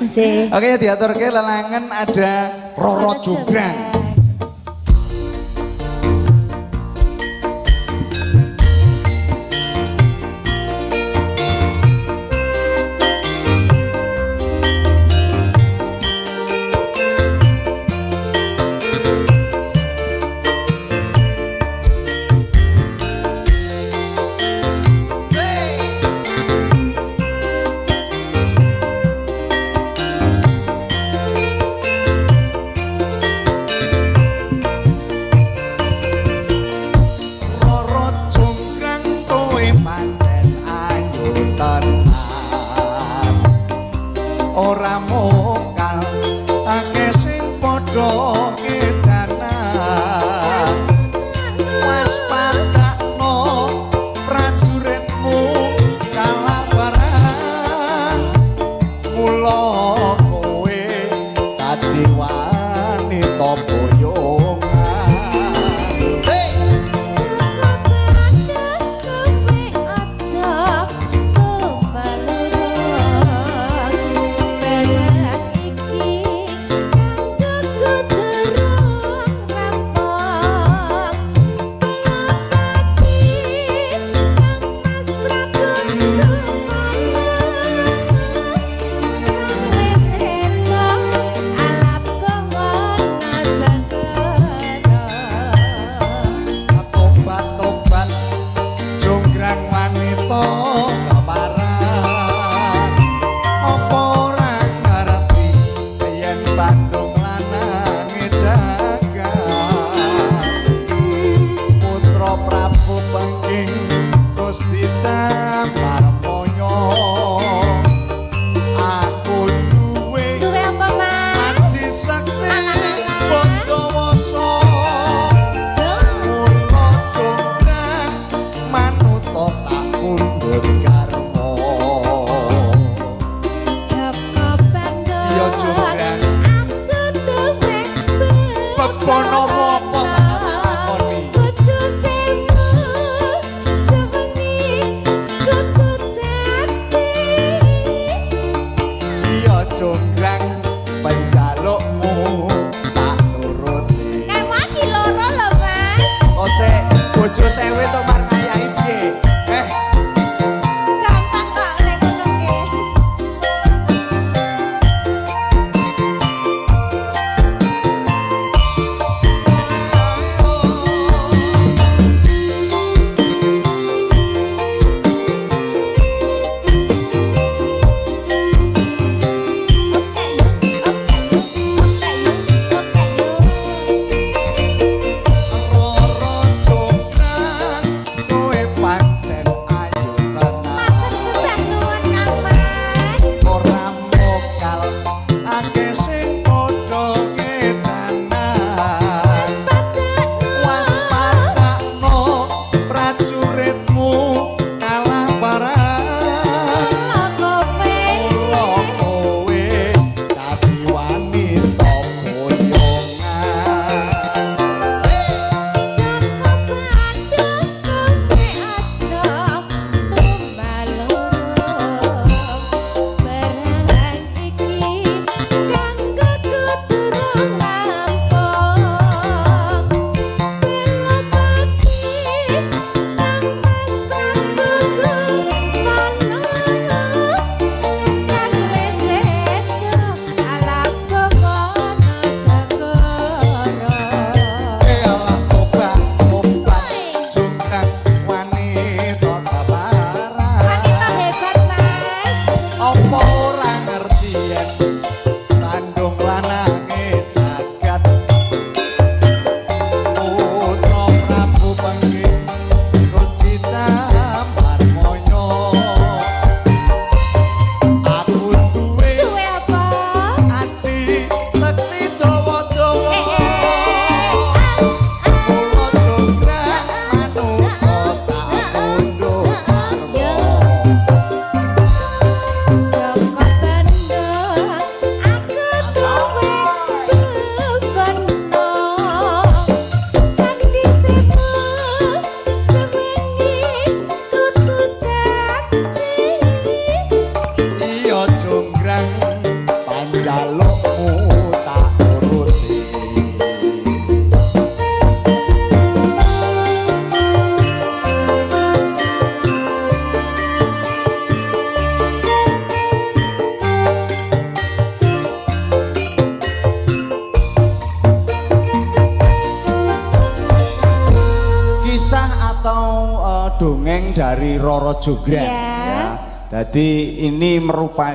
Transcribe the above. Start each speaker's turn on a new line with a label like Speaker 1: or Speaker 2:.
Speaker 1: Nggih.
Speaker 2: Oke, diaturke lelangan ada Roro Jonggrang. Roro Jonggrang kowe pancen ayu tenan, ora mokal akeh sing padha ngedanan. Waspadakno prajuritmu kalah barang, mula kowe dadi wanita boyongan. Hey!
Speaker 1: Joko Bandung kowe aja kemalurung. Perang iki kanggo durung rampung. Balapati Kang Mas Prabu Kumala kang wis sedo alap bawana segara.
Speaker 2: Tobat-tobat jonggrang wanita keparan, apa ora ngerti yen Bandung lanange jagat? Putra Prabu Pengging Gusti Damar Moyo, aku duwe
Speaker 1: Duwe apa, Mas?
Speaker 2: aji sakti Bondowasa. Mula jonggrang manuta tak pundhut garwa.
Speaker 1: Joko Bandung.
Speaker 2: Iya, Jonggrang.
Speaker 1: Aku duwe
Speaker 2: Bebonomu apa tak lakoni?
Speaker 1: Bojo 1000 sewengi kudu dadi.
Speaker 2: Iya Jonggrang, penjalukmu tak turuti.
Speaker 1: Kewaki loro lho, Mas.
Speaker 2: Kose bojo 1000 to mar ngayahi piye? Eh,
Speaker 1: Gampang kok nek ngono ki. Oke lho.
Speaker 2: Kisah atau dongeng dari Roro Jonggrang
Speaker 1: Ya.
Speaker 2: ya. Jadi ini merupakan